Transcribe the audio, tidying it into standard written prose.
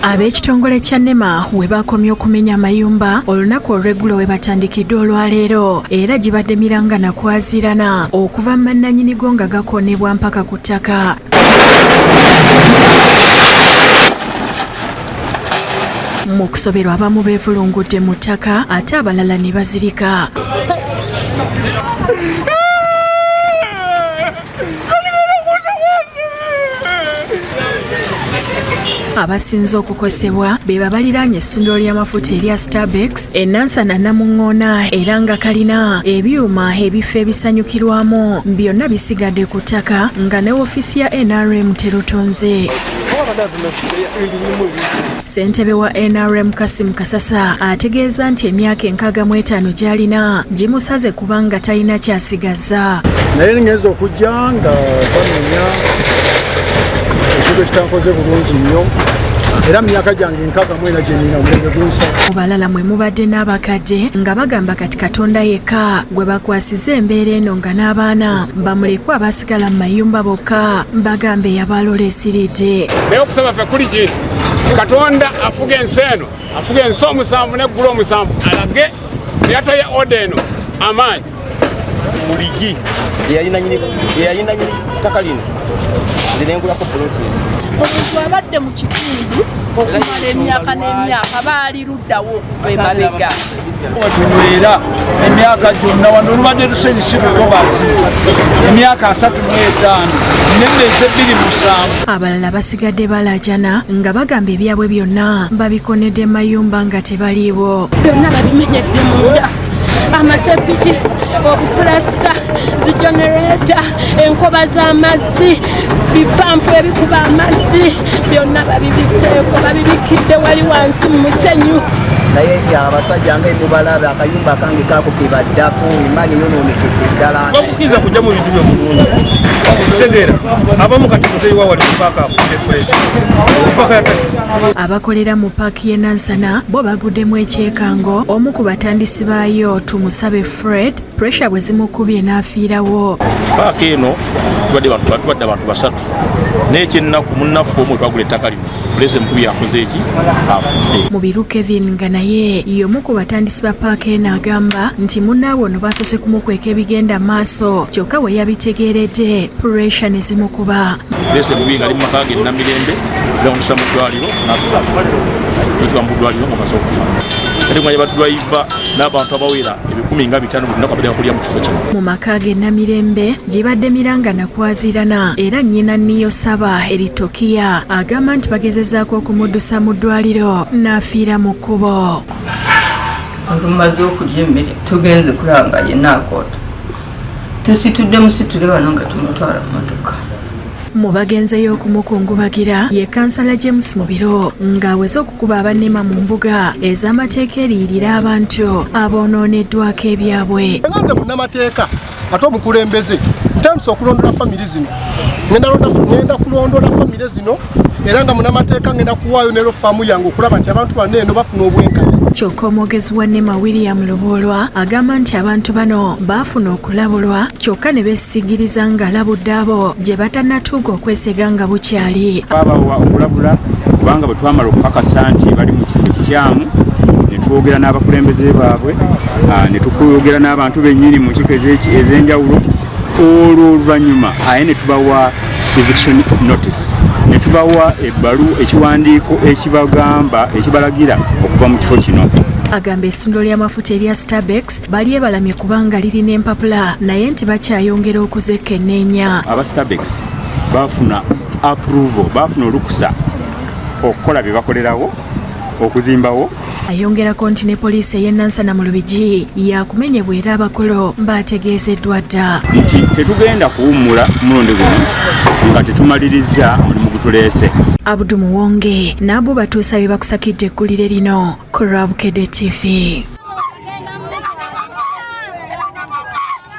Ab'ekitongole kya NEMA we bakomye okumenya amayumba olunaku olw'eggulo we batandikidde olwaleero era gibadde miranga na kwaziirana okuva mu bannannyini go nga gakoonebwa mpaka ku ttaka. Mu kusoberwa abamu beevulungudde mu ttaka ate abalala ne bazirika. Abasinze okukosebwa be babaliraanye essundiro ly'amafuta erya Stabex e Nansana Namuŋŋoona era nga kalina ebyuma ebifo ebisanyukirwamu byonna bisigadde ku ttaka nga ne ofiisi ya NRM terutonze. Ssentebe wa NRM Kassim Kasasa ategeeza nti emyaka 65 gy'alina gimusaze kubanga talina ky'asigazza. Naye ngenze okujja nga bamenya ekintu ekitankoze bulungi nnyo era mu myaka gyange 64 gye nnina omulembe gunsaze. Mu balala mwe mubadde n'abakadde nga bagamba kati Katonda yekka gwe bakwasiza embeera eno nga n'abaana bamulekwa abasigala mu mayumba bokka bagamba eyabalola esiridde. Naye okusaba ffe kuli kintu Katonda afuga ensi eno, afuga ensi omusanvu n'eggulu omusanvu, alage eyataye oda eno amaanyi. Muligi eyalina nyini ttaka lino nze nengulako poloti eno. Omuntu abadde mu kitundu okumala emyaka n'emyaka baali luddawo okuva emabega. Wetunywera emyaka gyonna wano olubadde lusenyi si lutobazi emyaka 35 n'emyezi 27. Abalala basigadde balaajana nga bagamba ebyabwe byonna babikonedde mayumba nga tebaliiwo. Byonna babimenyedde munda, amasepiki, obufulasika, zijenereta, enkoba z'amazzi, bipampu ebikuba amazzi byonna babibiseeko, babibikidde wali wansi mu musenyu. Naye abasajja nga emubalabe akayumba kange kaako ke baddako emmali eyonoonekedde ddala. Bakukkiriza kujja mu bintu byo bulungi okutegeera abamu kati muzeeyi wa wali ku paaka afudde puresha ku paaka ya takisi. Abakolera mu paaki y'e Nansana bo baguddemu ekyekango omu ku batandisi baayo Tumusabe Fred puresha bwe zimukubye n'afiirawo. Paaka eno tubadde abantu basatu naye ekyennaku munnaffe omu twagula ettaka lino pulezidenti mukubi yakoze eki afudde. Mubiru Kevin nga naye y'omu ku batandisi ba paaka eno agamba nti munnaabwe ono basoose kumukweka ebigenda maaso kyokka we yabitegeeredde puresha ne zimukuba. Pulezidenti Mubi ng'ali mu maka ge Namirembe bamutuusa mu ddwaliro n'afa. Tutuuka mu ddwaliro nga amaze okufa. Kati nga badriver n'abantu abawera 500,000 buli lunaku abadde bakulira mu kifo kino. Mu maka ge Namirembe gibadde miranga na kwazirana era nnyina Niyo Saba Eritokiya agamba nti bagezezaako okumuddusa mu ddwaliro n'afiira mu kkubo. Olumaze okulya emmere tugenze kulaba nga yenna akoota. Tusitudde musitule wano nga tumutwala mu mmotoka. Mu bagenzeyo okumukungubagira ye Kansala James Mubiro ng'aweze okukuba abannema mu mbuga ez'amateeka eriyirira abantu aboonooneddwako ebyabwe. Nga nze munnamateeka ate omukulembeze ntandise okulondola famire zino. Ngenda kulondola famire zino era nga munnamateeka ngenda kuwaayo ne faamu yange okulaba nti abantu bano eno bafuna obwenkanya. Kyokka omwogezi wa NEMA William Lubuulwa agamba nti abantu bano baafuna okulabulwa kyokka ne beesigiriza ng'alabudde abo gye batannatuuka okwesega nga bukyali. Twabawa okulabula kubanga bwe twamala okukakasa nti bali mu kifo kikyamu ne twogera n'abakulembeze baabwe ne tukwogera n'abantu bennyini mu nkiiko ez'enjawulo olwo oluvannyuma aye ne tubawa eviction notice ne tubawa ebbalu ekiwandiiko ekibagamba ekibalagira okuva mu kifo kino. Agamba essundiro ly'amafuta erya Stabex balyebalamye kubanga lirina empapula naye nti bakyayongera okuzekkenneenya. Aba Stabex baafuna approval, baafuna olukusa okukola bye bakolerawo okuzimbawo. Ayongerako nti ne poliisi ey'e Nansana mu Lubigi yakumenyebwa era abakulu bategeezeddwa dda. Nti tetugenda kuwummula mulundi guno nga tetumalirizza mulimu gutuleese. Abdu Muwonge n'abo batuusa be bakusakidde eggulire lino ku Lwabukedde TV.